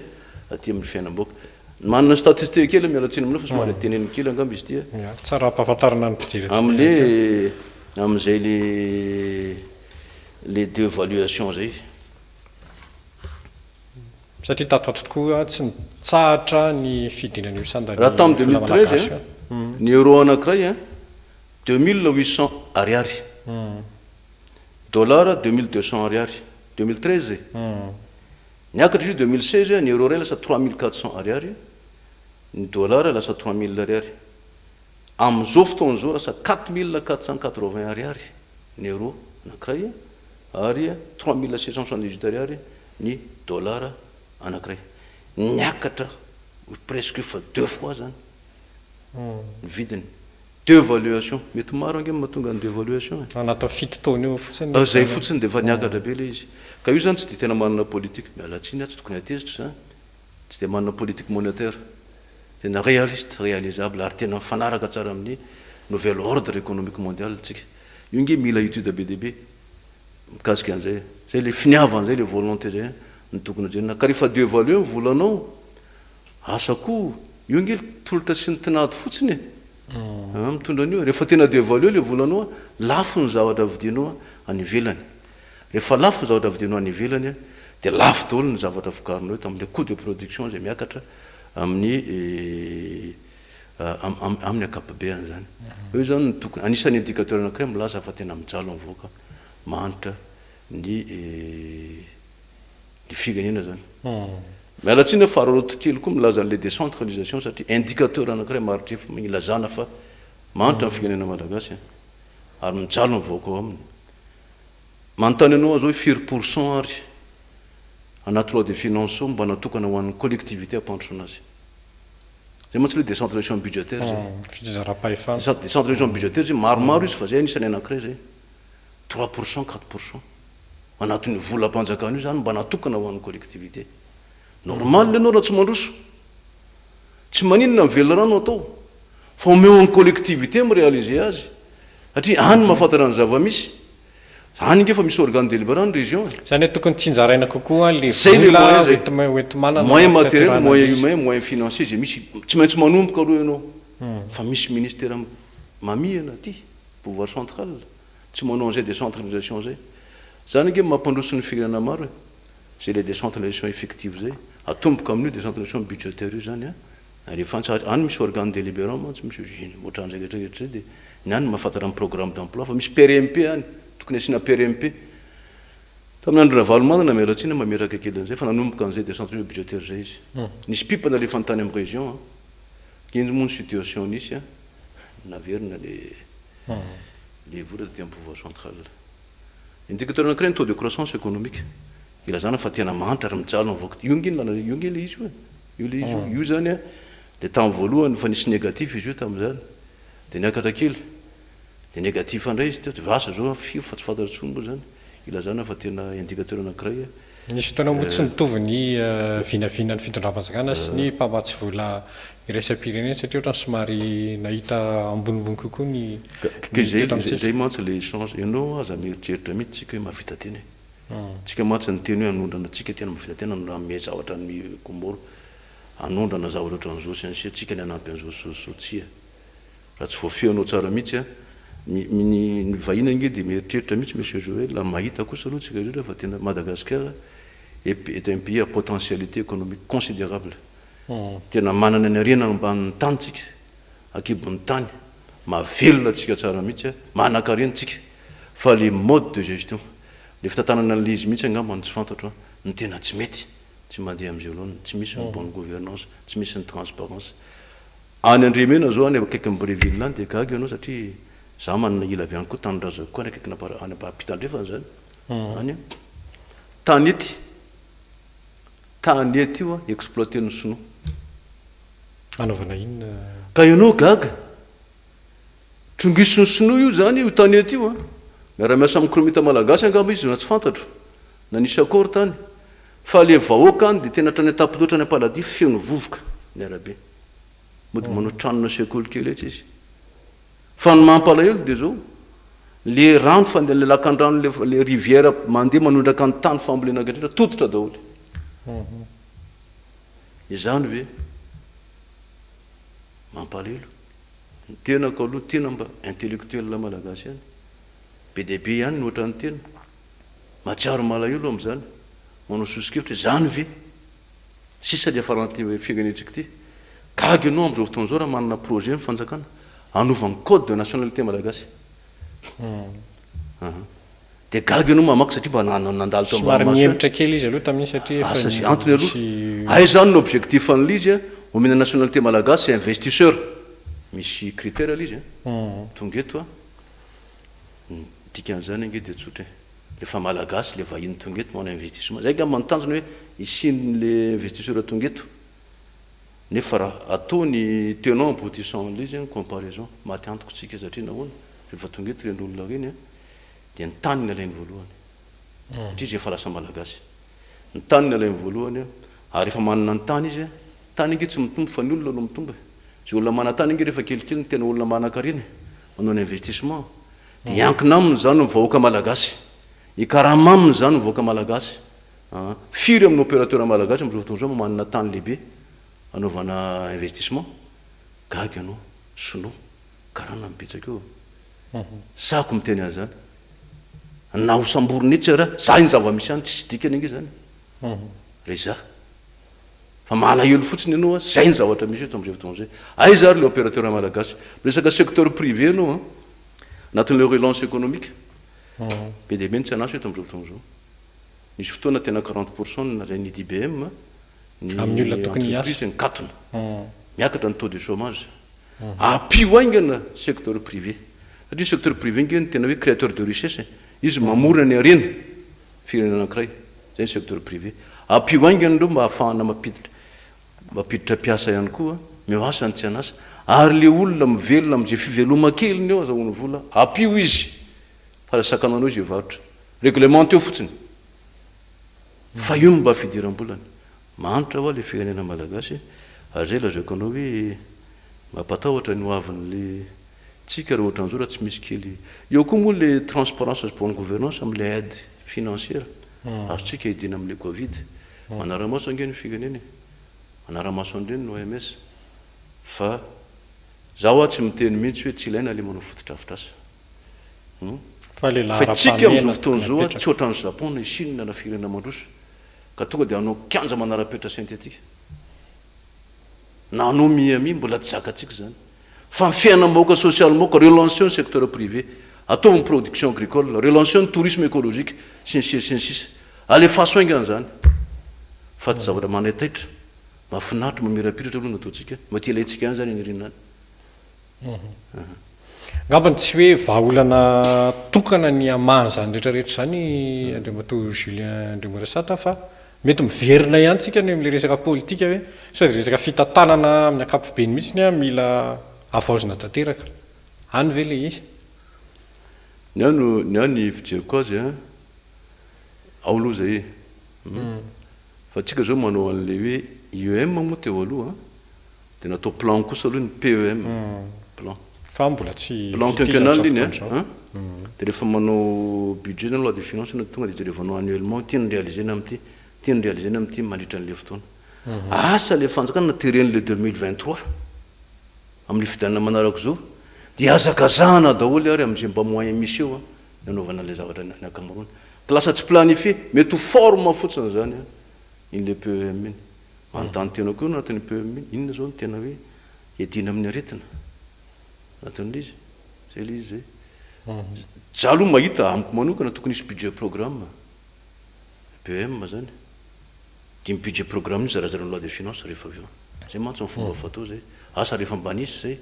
aty amin'ny fiainam-bahoaka. Manana statistique kely, miala tsiny aminao fa somary teneniny kely angamba izy ity. Ya, tsara ampahafantarina ny mpijery antsika ihany Am'le am'izay le dévaluation zay. Koa. Satria tato ato tokoa tsy nitsahatra ny fidinan'io sandany Raha tamin'ny vola 2013 malagasy io. ny euro anankiray 2800 ariary, dollar 2200 ariary 2013. Niakatra izy io 2016, ny euro ray lasa 3400 ariary, ny dollar lasa 3000 ariary. Amin'izao fotoana izao lasa 4480 ariary ny euro anankiray ary 3778 ariary ny dollar anankiray. Niakatra presque fa deux fois zany ny vidiny. Dévaluation mety maro ange mahatonga ny dévaluation e. Anatin'ny 7 taona io fotsiny. Zay fotsiny dia efa niakatra be ilay izy. Ka io zany tsy dia tena manana politique, miala tsiny aho, tsy tokony hatezitra zany, tsy dia manana politique monétaire tena réaliste, réalisable ary tena mifanaraka tsara amin'ny nouvel ordre économique mondial tsika. Io nge mila étude be dia be mikasika an'izay. Zay le finiavana zay, le volonté zay no tokony hojerena. Ka rehefa dévaluer ny volanao, asa koa io nge tolotra sy ny tinady fotsiny e. Mitondra an'io. Rehefa tena dévaluer le volanao, lafo ny zavatra vidianao any ivelany. Rehefa lafo ny zavatra vidianao any ivelany dia lafo daholo ny zavatra vokarinao eto amin'ilay coût de production izay miakatra amin'ny. Amin'ny ankapobeany izany. Eo izany no tokony, anisan'ny indicateur anankiray milaza fa tena mijaly ny vahoaka mahantra ny ny firenena izany. Miala tsiny aho fa araraoty kely koa milaza an'ilay décentralisation satria indicateur anankiray maridrefy ilazana fa mahantra ny firenena malagasy ary mijaly ny vahoaka ao aminy. Manontany anao aho izao hoe firy pour cent ary anaty loi de finance ao mba natokana ho an'ny collectivité hampandrosoana azy? Zay mantsy le décentralisation budgétaire zay. Fitsinjaram-pahefana. Décentralisation budgétaire zay maromaro izy fa zay anisany anankiray zay. 3%, 4% anatin'io volam-panjakana io zany mba natokana ho an'ny collectivité. Normal ianao raha tsy mandroso. Tsy maninona ny velirano atao fa omeo an'ny collectivité mi-réaliser azy satria any mahafantatra ny zava-misy. Any nge fa misy organe délibérant ny région e. Zany hoe tokony tsinjaraina kokoa le Zay le vola moyen zay. hoenti-manana Moyen matériel, hanatanterahana moyen an'ilay izy. humain, moyen financier zay misy. Tsy maintsy manomboka aloha ianao fa misy ministère mamihana aty, pouvoir central, tsy manao an'izay décentralisation zay. Zany ange mampandroso ny firenena maro e. Zay le décentralisation effective zay. Atomboka amin'io décentralisation budgétaire io zany an. Rehefa any tsara, any misy organe délibérant mantsy, misy usine, ohatran'izay rehetra rehetra izay dia ny any mahafantatra ny programme d'emploi fa misy PRMP any, tokony asiana PRMP. Tamin'ny andro Ravalomanana, miala tsiny aho mameraka kely an'izay fa nanomboka an'izay décentralisation budgétaire izay izy. Nisy pipe nalefany tany amin'ny région an, indro moa ny situation nisy an, naverina le le vola taty amin'ny pouvoir central. Indicateur anankiray ny taux de croissance économique. Ilazana fa tena mahantra ary mijaly ny vahoaka. Io nge ny io nge le izy io e. Io le izy io. Io zany a, le tamin'ny voalohany efa nisy négatif izy io tamin'izany. Dia niakatra kely. Dia négatif indray izy teo. Dia asa zao firy fa tsy fantatra intsony moa zany. Ilazana fa tena indicateur anankiray. Nisy fotoana moa tsy nitovy ny vinavinan'ny fitondram-panjakana sy ny mpamatsy vola iraisam-pirenena satria ohatran'ny somary nahita ambonimbony kokoa ny Ka izay teto amintsika. Izay mantsy le échange. Ianao aza mieritreritra mihitsy tsika hoe mahavita tena e. Tsika mantsy niteny hoe hanondrana tsika tena mahavita tena no hanome zavatra an'i Comore hanondrana zavatra ohatran'izao sy ny sisa tsika ny hanampy an'izao sy izao sy izao tsia raha tsy voafehinao tsara mihitsy an ny ny vahiny ange dia mieritreritra mihitsy monsieur Joël mahita kosa aloha tsika rehetra fa tena Madagascar est est un pays à potentialité économique considérable tena manana ny harena ambanin'ny tany tsika ankibon'ny tany mahavelona antsika tsara mihitsy an manankarena tsika fa le mode de gestion Le fitantanana an'le izy mihitsy angamba no tsy fantatro an, no tena tsy mety, tsy mandeha amin'izay laoniny, tsy misy ny bonne gouvernance, tsy misy ny transparence. Any Andriamena zao any akaikin'i Breville any dia gaga ianao satria za manana ila avy any koa tanindrazako koa any akaikina any ampitandrefana zany any an. Tanety, tanety io an exploiter-n'ny sinoa. Anaovana inona? Ka ianao gaga. Trongisin'ny sinoa io zany io tanety io an! Miara-miasa amin'ny kromita malagasy angamba izy na tsy fantatro, na nisy accord tany. Fa le vahoaka any dia tena hatrany an-tampon-doha hatrany am-paladia feno vovoka ny arabe. Mody manao tranona sekoly kely etsy izy. Fa ny mampalahelo dia zao, le rano fandeha le lakan-drano le le rivière mandeha manondraka ny tany fambolena rehetra tototra daholo. Izany ve mampalahelo? Ny tenako aloha tena mba intellectuel malagasy ihany. Be dia be ihany ny ohatran'ny tena. Mahatsiaro malahelo amin'izany. Manao soso-kevitra hoe izany ve? Sisa ny hiafaran'ity firenentsika ity. Gaga ianao amin'izao fotoana izao raha manana projet ny fanjakana hanova ny code de nationalité malagasy. Dia gaga ianao mamaky satria mba nandalo tao ambany Somary maso ihany. nihemotra kely izy aloha tamin'iny satria efa Asa izay antony aloha. nisy. Aiza izany ny objectif an'ilay izy a? Omena nationalité malagasy izay investisseur. Misy critère ilay izy a. Tonga eto a. Ny dikan'izany ange dia tsotra e. Rehefa malagasy ilay vahiny tonga eto manao investissement. Izay angamba ny tanjona hoe hisian'ilay investisseur tonga eto. Nefa raha atao ny tenant aboutissant an'ilay izy, ny comparaison, maty antoko tsika satria nahoana? Rehefa tonga eto ireny olona ireny a. dia ny taniny alainy voalohany satria izy efa lasa malagasy, ny taniny alainy voalohany ary efa manana ny tany izy, tany ange tsy mitombo fa ny olona no mitombo e, izay olona manan-tany ange rehefa kelikely no tena olona manan-karena e, manao ny investissement dia hiankina aminy izany ny vahoaka malagasy, hikarama aminy izany ny vahoaka malagasy, aa firy amin'ny opérateur malagasy amin'izao fotoana izao no manana tany lehibe hanaovana investissement, gaga ianao, sinoa, karana no betsaka eo. Sahako miteny an'izany. Na ho samborina etsy ara, za iny zava-misy any tsisy dikany ange zany. Re za. Fa malahelo fotsiny ianao a, zay ny zavatra misy eto amzay fotoana zay. Aiza ary le opérateur malagasy? Miresaka secteur privé ianao an, anatin'le relance économique, be dia be ny tsy an'asa eto amzao fotoana zao. Nisy fotoana tena 40 pour cent nalain'ny IBM ny Amin'ny olona tokony hiasa. Entreprise nikatona. Miakatra ny taux de chômage. Ampio haingana secteur privé. Satria secteur privé nge no tena hoe créateur de richesse e. Izy mamorona ny harena firenena anankiray. Zay ny secteur privé. Ampio haingana ireo mba hahafahana mampiditra mampiditra mpiasa ihany koa, meo asa ny tsy an'asa. Ary le olona mivelona amin'izay fiveloma keliny eo azahoany vola, ampio izy fa aza sakananao izy hivarotra. Réglementeo fotsiny. Fa io no mba fidiram-bolany. Mahantra hoa le firenena malagasy ary zay lazaiko anao hoe mampatahotra ny ho avin'le tsika raha ohatran'izao raha tsy misy kely. Eo koa moa le transparence sy bonne gouvernance amle aide financière azontsika hidiana amle covid. Manara-maso ange ny firenena e. Manara-maso an'ireny ny OMS. Fa za hoa tsy miteny mihitsy hoe tsy ilaina le manao fotodrafitrasa. Fa le Fa tsika amin'izao laharam-pahamehana fotoana tokony izao apetraka. tsy ohatran'i Japon na i Chine na firenena mandroso ka tonga dia hanao kianja manara-petra synthétique. Na hanao Miami mbola tsy zakantsika izany. Fa ny fiainam-bahoaka sosialim-bahoaka, relancer ny secteur privé, ataovy ny production agricole, relancer ny tourisme écologique sy ny sisa sy ny sisa. Alefaso haingana izany. Fa tsy zavatra manaitaitra, mahafinaritra, mamirapiratra aloha no ataontsika, mety ilaintsika ihany izany any aoriana any. Angambany tsy hoe vahaolana tokana ny hamaha an'izany rehetra rehetra izany Andriamatoa Julien Andriamorasata fa mety miverina ihany tsika any amin'ilay resaka politika hoe sao dia resaka fitantanana amin'ny ankapobeny mihitsy ny mila havaozina tanteraka. Any ve ilay izy? Ny ahy no, ny ahy ny fijeriko azy an, ao aloha izay e. Fa tsika izao manao an'ilay hoe IEM moa teo aloha an, Dia natao plan kosa aloha ny PEM, plan. Fa mbola tsy Plan vita izy quinquennal amin'izao iny fotoana izao. an. Dia rehefa manao budget zany loi de finance ianao tonga dia jerevanao annuellement ity no réaliser-na amin'ity, ity no réaliser-na amin'ity mandritra an'ilay fotoana. Asa ilay fanjakana teren'ilay 2023 amin'ny fifidianana manaraka izao dia hazakazahana daholo ary amin'izay mba moyen misy eo an ny hanaovana an'ilay zavatra ny ankamaroany. Ka lasa tsy planifier, mety ho forme fotsiny izany an iny ilay PEM iny. Manontany tena koa ianao anatin'ny PEM iny, inona izao no tena hoe iadiana amin'ny aretina anatin'ilay izy? Izay ilay izy izay. Za aloha mahita, amiko manokana, tokony hisy budget programme, PEM izany. Dia iny budget programme iny zarazarain'ny loi de finance rehefa avy eo. Izay mantsy ny fomba fatao izay. Asa rehefa mba nisy izay,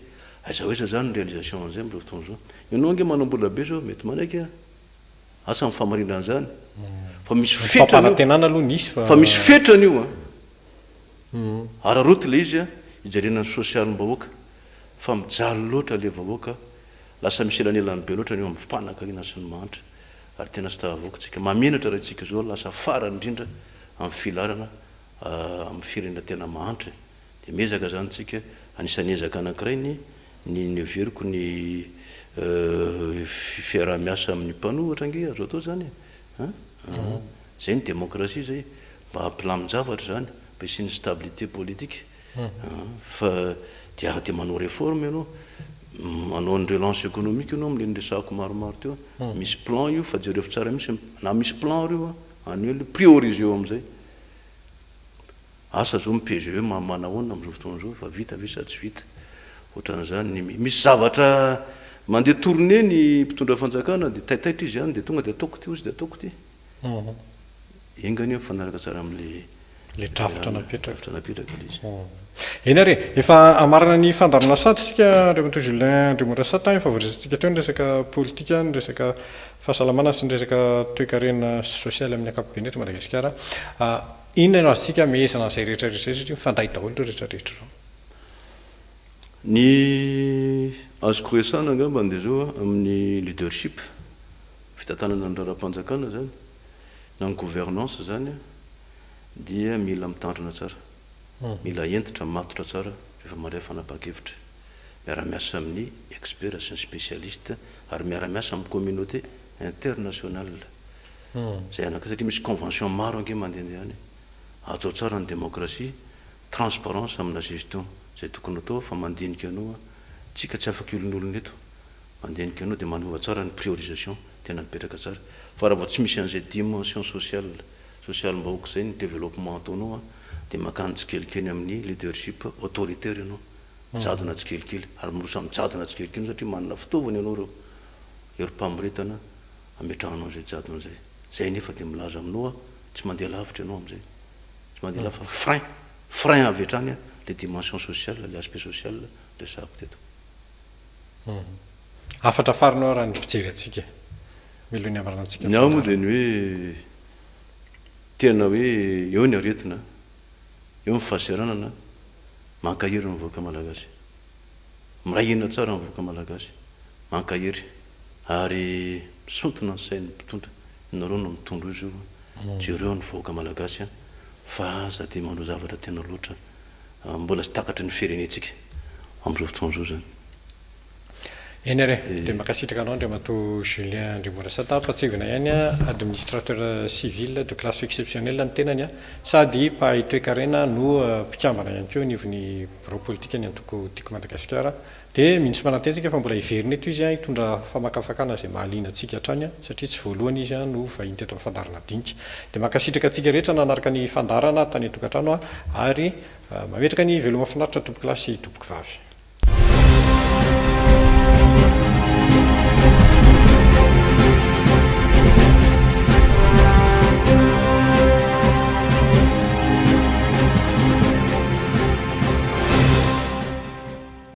aiza ho aiza izany ny réalisation an'izay amin'izao fotoana izao. Ianao ange manam-bola be izao, mety manaiky aho. Asa ny fahamarinana an'izany fa misy Ny fetrany io. fampanantenana aloha nisy fa. Fa misy fetrany io an. Araraoty ilay izy an, hijerena ny sosialim-bahoaka fa mijaly loatra ilay vahoaka, lasa misy elanelany be loatra ny eo amin'ny mpanankarena sy ny mahantra ary tena tsy tafavoaka tsika. Mahamenatra raha isika izao lasa farany indrindra amin'ny filaharana amin'ny firenena tena mahantra e. Dia miezaka izany tsika, anisan'ny ezaka anankiray ny ny neveriko ny fiaraha-miasa amin'ny mpanohitra ange azo atao izany e! An! Izay ny demokrasia izay, mba hampilamin-javatra izany, mba hisian'ny stabilité politique. Fa dia dia manao réforme ianao, manao ny relance économique ianao amin'ilay niresahako maromaro teo, misy plan io fa jerevo tsara mihitsy, na misy plan ary io an, annuel, prioriseo amin'izay. Asa zao ny PGE manahoana amin'izao fotoana izao fa vita ve sa tsy vita? Ohatran'izany ny misy zavatra mandeha tournée ny mpitondra fanjakana dia taitaitra izy any dia tonga dia ataoko ity ozy dia ataoko ity. Enga anie mifanaraka tsara amin'le Le drafitra napetraka. Drafitra napetraka ilay izy. Eny ary e, efa hamarana ny fandaharana sady isika Andriamatoa Julien Andriamorasata, efa voaresatsika teo ny resaka politika, ny resaka fahasalamana sy ny resaka toekarena sy sosialy amin'ny ankapobeny eto Madagasikara. Inona no azontsika amehezana an'izay rehetra rehetra izay satria mifandray daholo ireo rehetra rehetra ireo. Ny azoko resahana angambany dia izao amin'ny leadership, fitantanana ny raharaham-panjakana izany, na ny gouvernance izany dia mila mitandrina tsara, mila hentitra, matotra tsara rehefa mandray fanapahan-kevitra. Miara-miasa amin'ny experts sy ny spécialistes ary miara-miasa amin'ny communauté internationale. Zay anaka satria misy convention maro ange mandehandeha any. Hajao tsara ny démocratie, transparence amina gestion zay tokony atao fa mandinika anao an, tsika tsy afaka hiolonolona eto, mandinika anao dia manova tsara ny priorisation tena mipetraka tsara fa raha vao tsy misy an'izay dimension sociale. Sosialim-bahoaka izay ny développement ataonao an, dia mankany tsikelikely amin'ny leadership autoritaire ianao, jadona tsikelikely, ary miroso amin'ny jadona tsikelikely ianao satria manana fitaovana ianao ireo herim-pamoretana ametrahanao an'izay jadona izay. Izay anefa dia milaza aminao aho, tsy mandeha lavitra ianao amin'izay, tsy mandeha lavitra fa frein, frein avy hatrany an, ilay dimension sociale, ilay aspect social resahako teto. Hafatra farany ho an'ny mpijery antsika, mialoha ny hamaranantsika ny Ny ahy moa fandaharana. dia ny hoe tena hoe eo ny aretina, eo ny fahaseranana, mankahery ny vahoaka malagasy. Miray hina tsara ny vahoaka malagasy, mankahery ary misintona ny sain'ny mpitondra, ianareo no mitondra io zao, jereo ny vahoaka malagasy fa aza dia manao zavatra tena loatra mbola tsy takatry ny firenentsika amin'izao fotoana izao izany. Eny ary e, dia mankasitraka anao Andriamatoa Julien Andriamorasata, ampahatsiahivina ihany administrateur civil de classe exceptionnelle ny tenany sady mpahay toekarena no mpikambana ihany koa anivon'ny birao politikan'ny antoko Tiako Madagasikara. Dia mino sy manantena isika fa mbola hiverina eto izy hitondra famakafakana izay mahaliana antsika hatrany satria tsy voalohany izy no vahiny teto amin'ny fandaharana dinika. Dia mankasitraka antsika rehetra nanaraka ny fandaharana tany an-tokantrano ary mametraka ny veloma finaritra tompokolahy sy tompokovavy.